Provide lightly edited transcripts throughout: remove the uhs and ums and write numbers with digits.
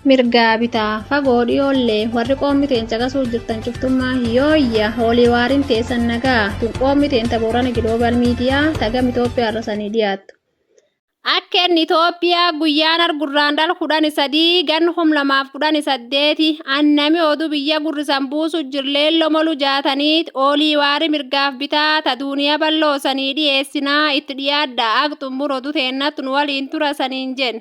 Mirgaa bitaa, fagoo dhiyoollee warri qoommi teen caqasuu jirtan cuftummaa yooyya hoolii waariin teessan nagaa tun qoommi teen ta Boorana Giloobal Miidiyaa tagam Itoophiyaa irra sanii dhiyaattu. Akka inni Itoophiyaa guyyaan argurraandhal 13 gan 2018 annami oduu biyya gurrisan buusu jirleello molu jaataniit oolii waari mirgaaf bitaa ta duuniya bal'oo sanii dhiyeessinaa itti dhiyaadha ag xummur odu teennattu nu waliin tura saniin jen.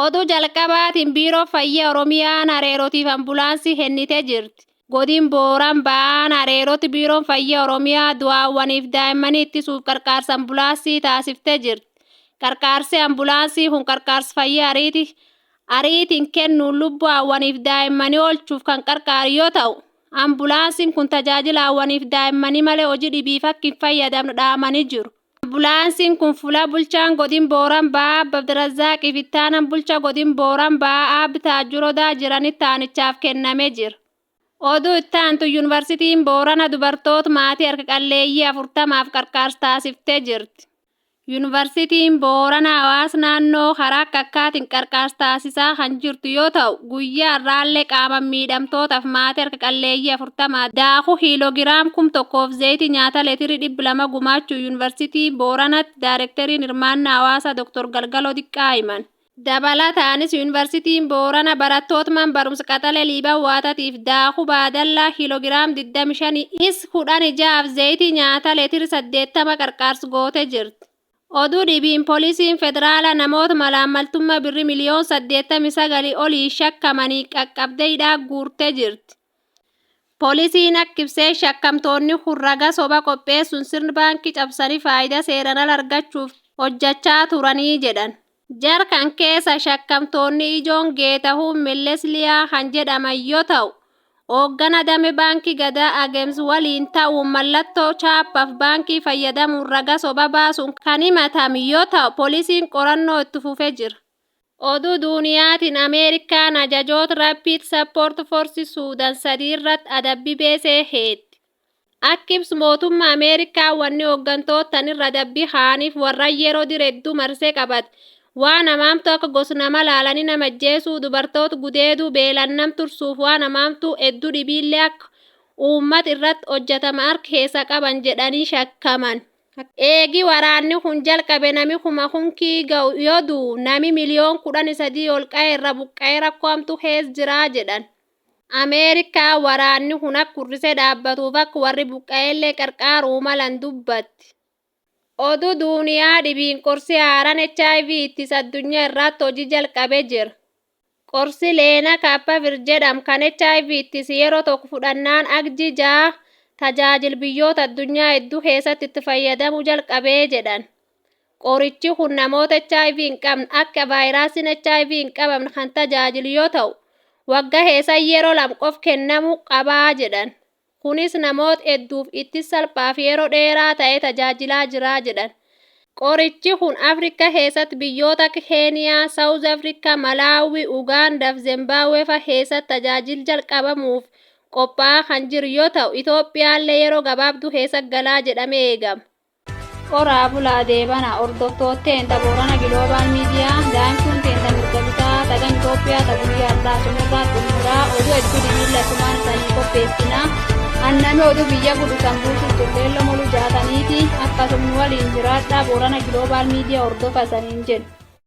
Oduu jalqabaatiin Biiroo Fayyaa Oromiyaan Areerotiif ambulaansii hennite jirti. Godin Booran ba'aan Areeroti Biiroon Fayyaa Oromiyaa du'aawwaniif daa'immanii ittisuuf qarqaarsa ambulaansii taasiftee jirti. Qarqaarsi ambulaansii kun qarqaarsa fayyaa ariiti ariitiin kennuun lubbuu haawwaniif daa'immanii oolchuuf kan qarqaaru yoo ta'u, ambulaansiin kun tajaajila haawwaniif daa'immanii malee hojii dhibiif akka hin fayyadamne dhaamanii jiru. Ambulaansiin kun fuula bulchaan godin Booran Ba'aa Abba Abdirazaaqii fi ittaanan bulcha godin Booran Ba'aa Aab Taajjuu Rodaa jiranitti aanichaaf kenname jira. Oduu itti aantu Yuunivarsiitiin Boorana dubartoota maatii harka qalleeyyii 40f qarqaarsa taasiftee jirti. Yuunivarsiitiin Boorana hawaasa naannoo karaa akka akkaatiin qarqaarsa taasisaa kan jirtu yoo ta'u, guyyaa har'aallee qaaman miidhamtootaaf maatii harka qalleeyyii 40 daakuu kiiloogiraam 1000f zayitii nyaataa leetirii 200 gumaachuu Yuunivarsiitii Booranatti Daayirekteriin Hirmaannaa Hawaasaa Dr. Galgaloo Diqqaa himan. Dabalataanis Yuunivarsiitiin Boorana barattoota man barumsa Qaxalee Liiban Waatatiif daakuu baadallaa kiiloogiraam 25 is 16f zayitii nyaataa leetiri 80 qarqaarsa goote jirti. Oduu dhibiin poolisiin federaalaa namoota malaammaltummaa birrii miliyoon 89 olii shakkamanii qaqqabdee hidhaa guurtee jirti. Poolisiin akka ibsee shakkamtoonni kun ragaa soba qopheessuun sirna baankii cabsanii faayidaa seeraan ala argachuuf hojjechaa turanii jedhan. Jar kan keessa shakkamtoonni ijoon Geetahuun Milles Liyaa kan jedhaman yoo ta'u, hooggana dame baankii Gadaa Ageems waliin ta'uun mallattoo chaappaaf baankii fayyadamuun ragaa soba baasuun kan himatame yoo ta'u, poolisiin qorannoo itti fufee jira. Oduu duuniyaatiin Ameerikaan ajajoota Rapid Support Forces Suudaan sadii irratti adabbii beesee heetti. Akka ibsu mootummaa Ameerikaa wanni hooggantoota tanirra adabbii kaaniif warra yeroo dir hedduu marsee qabate. Waan hamaamtu akka gosa nama laalanii nama ajjeesuu, dubartoota gudeeduu, beelaan nam tursuuf waan hamaamtu hedduu dhibiillee akka uummata irratti hojjetama harka keessa qaban jedhanii shakkaman. Eegi waraanni kun jalqabe nami kuma kunkii ga'u yoo du'u nami miliyoon 13 ol qa'ee irra buqqa'ee rakkoo hamtuu keessa jiraa jedhan. Ameerikaa waraanni kun akka hurrisee dhaabbatuuf akka warri buqqa'ellee qarqaaruu malan dubbatti. Oduu duuniyaa dhibiin qorsi haaraan HIV ittisa addunyaa irraatti hojii jalqabe jira. Qorsi Lenacapavir jedhamu kan HIV ittisi yeroo tokko fudhannaan agji 6 tajaajil biyyoota addunyaa hedduu keessatti itti fayyadamuu jalqabee jedhan. Qorichi kun namoota HIV hin qabne akka vaayiraasiin HIV hin qabamne kan tajaajilu yoo ta'u, waggaa keessa yeroo lama qof kennamuu qabaa jedhan. Kunis namoota hedduuf ittisa salphaa fi yeroo dheeraa ta'e tajaajilaa jira jedhan. Qorichi kun Afrikaa keessatti biyyoota akka Keeniyaa, Saawuz Afrikaa, Malaawii, Ugaandaa fi Zimbaabuwee fa'a keessatti tajaajila jalqabamuuf qophaa'aa kan jiru yoo ta'u, Itoophiyaallee yeroo gabaabduu keessa galaa jedhamee eegama. Qoraa bulaa deebana hordoftootteen ta Boorana Giloobaal Miidiyaa daa'imtuun teenta mirga bitaa tagan Itoophiyaa ta guyyaa har'aa sumirraa xumuraa oduu hedduu dhibiilla sumaan isanii qopheessina. Annami oduu biyya gudhu san buusuuf tulleello molu jaataniiti akkasum nu waliin jiraadhaa Boorana Giloobaal Miidiyaa hordofa isaniin jedhu.